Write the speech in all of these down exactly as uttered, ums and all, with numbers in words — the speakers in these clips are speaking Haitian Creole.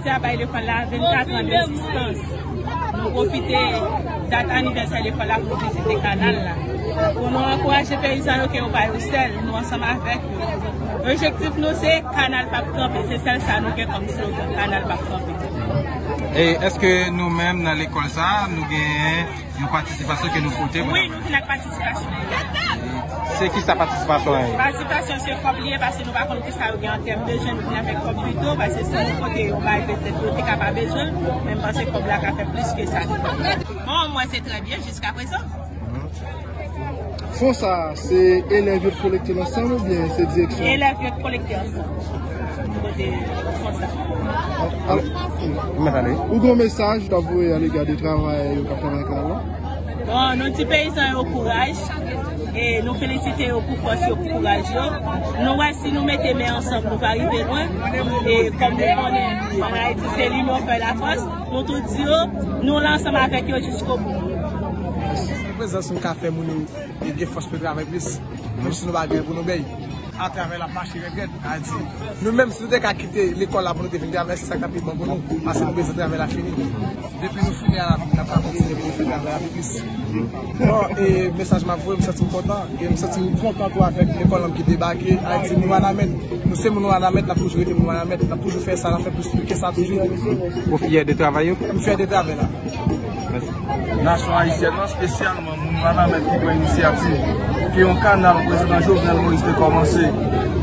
Se a bay lekòl la vennkat an de egzistans. Nou pwofite dat anivèsè lekòl la pou nou vizite kanal la. Pou nou ankouraje peyizan yo ke yo pa yo sèl, nou ansanm avèk yo. Objektif nou se kanal p ap kanpe, se sèl sa nou gen kòm slogan, kanal p ap kanpe. E èske nou menm nan lekòl sa, nou genyen yon patisipasyon ke nou pote pou... Wi, nou vin ak patisipasyon. Se ki sa patisipasyon an ye? Patisipasyon se kòb li ye, paske nou pa konn ki sa yo gen an tèm bezwen, nou vin avèk kòb pito, paske si nou pote yon bagay petèt yo te ka pa bezwen l, men m panse kòb la ka fè plis ke sa. Bon, mwen se trè byen jiska prezan. Fon sa, se elèv yo t kolekte l ansanm oubyen se direksyon? Elèv yo t kolekte ansanm. Kote fon sa. Al-, al-, ou gen yon mesaj w t ap voye alega de travayè yo k ap travay kanal la? Bon, nou di peyizan yo kouraj, e nou felisite yo pou fòs yo, pou kouraj yo. Nou wè si nou mete men ansanm, nou va rive lwen. E kòm nou konnen, an Ayiti, se l'union fait la force. Nou tou di yo, nou la ansanm avèk yo jiskobou. Se prezans nou ka fè moun yo gen fòs pou yo travay plis, menm si nou pa gen pou nou bay. A, travay la ap mache rèd rèd, a di, nou menm, si nou te ka kite lekòl la pou nou te vin travay, se sa k t ap pi bon pou nou, paske nou bezwen travay la fini. Depi nou fini a, n ap ka kontinye pou nou fè travay la pi plis. Bon, e mesaj m ap voye, m santi m kontan, e m santi m kontan tou avèk lekòl la ki debake. Ayiti, moun Wanament, nou se moun Wanament, n ap toujou rete moun Wanament, n ap toujou fè sa, n ap fè plis ke sa toujou. Ou fyè de travay yo? M fyè de travay la. Mèsi. Nasyon ayisyèn nan, espesyalman moun Wanament ki pran inisyativ ke yon kanal prezidan Jovenel Moïse te kòmanse,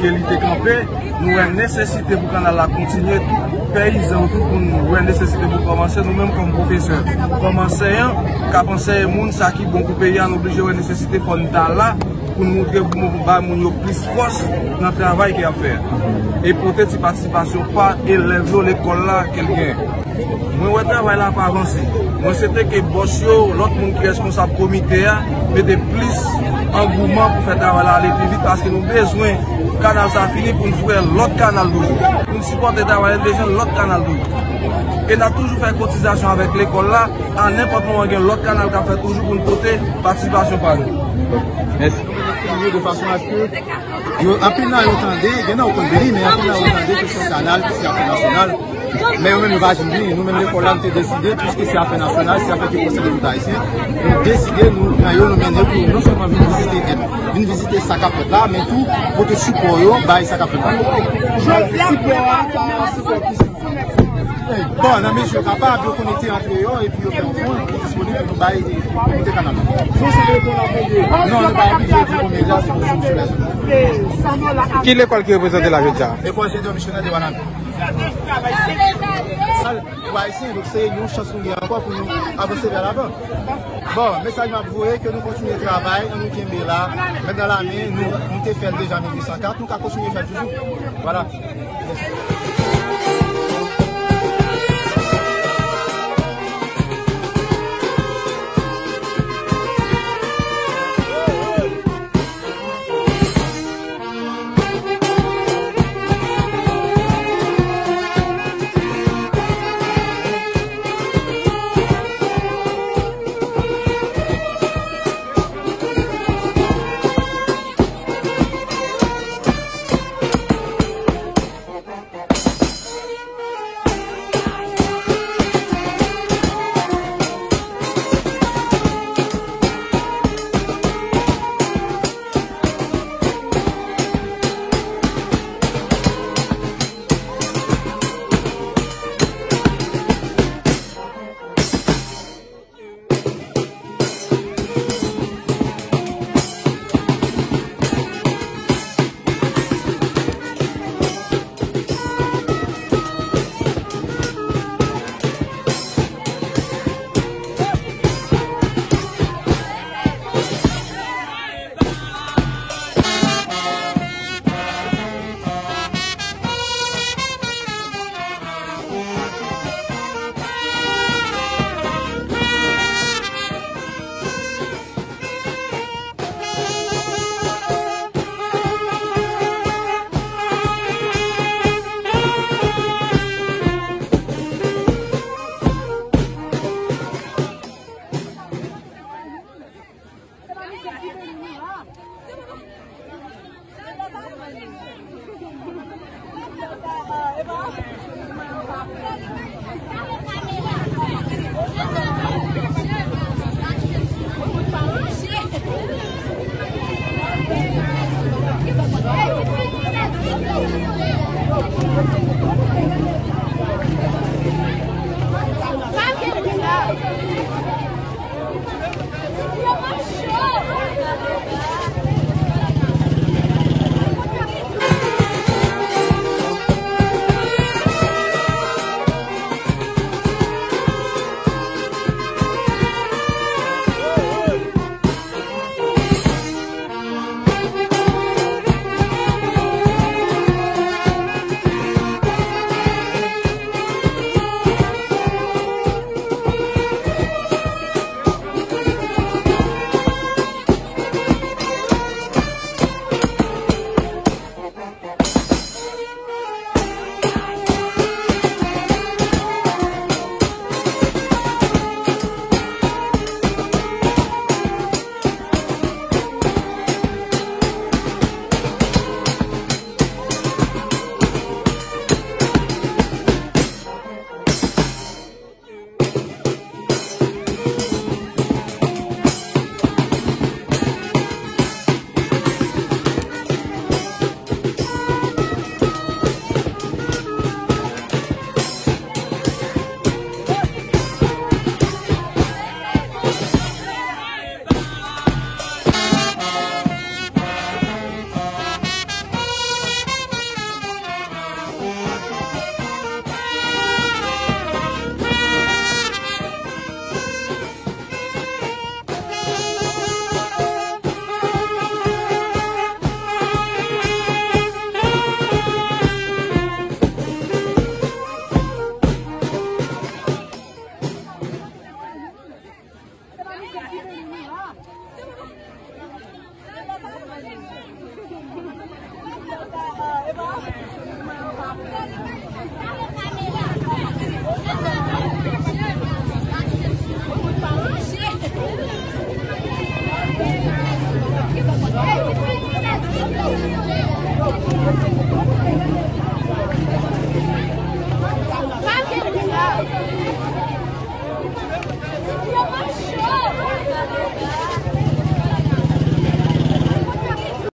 ke li te kanpe, nou wè nesesite pou kanal la kontinye. Tout peyizan, tout moun wè nesesite pou kòmanse. Nou menm kòm pwofesè, kòm anseyan, k ap anseye moun sa ki bon pou peyi a, nou oblije wè nesesite fò n ta la pou n montre, pou n bay moun yo plis fòs nan travay ke y ap fè a. E pote ti patisipasyon pa elèv yo lekòl la ke l genyen. Mwen wè travay la ap avanse. Mwen swete ke bòs yo, lòt moun ki reskonsab komite a, mete plis angouman pou fè travay la ale pi vit, paske nou bezwen kanal sa fini pou n fè lòt kanal toujou. Pou n sipòte travay la, n bezwen lòt kanal toujou. E n ap toujou fè kotizasyon avèk lekòl la, a nenpòt moman gen lòt kanal k ap fèt toujou pou n pote patisipasyon pa nou. Mèsi. De fason a ke yo, anpil nan yo tande, gen nan yo konn vini, men anpil nan yo tande kesyon kanal ki se afè nasyonal. Men yo menm yo pa janm vini. Nou menm lekòl la, nou te deside, piske se afè nasyonal, se afè ki konsène tout Ayisyen, nou deside, nou pran yo, nou mennen pou non sèlman vin vizite, vin vizite sa k ap fèt la, men tou pote sipò yo bay sa k ap fèt la. Sipò a, sipò ki Bon, nan mezi yo kapab, yo konekte antre yo, epi yo fè yon fon ki disponib pou nou bay komite kanal la. Non, nou pa oblije di konbyen deja, se pou sou lè. Ki lekòl ki reprezante la jodi a? Lekòl Jèdon Misyonè de Wanament. Sal pou Ayisyen, donk se yon chans nou gen ankò pou nou avanse vè lavan. Bon, mesaj m ap voye, ke nou kontinye travay, ann nou kenbe la, men nan lamen, nou, nou te fè l deja mil uit san kat, nou ka kontinye fè l toujou. Vwala.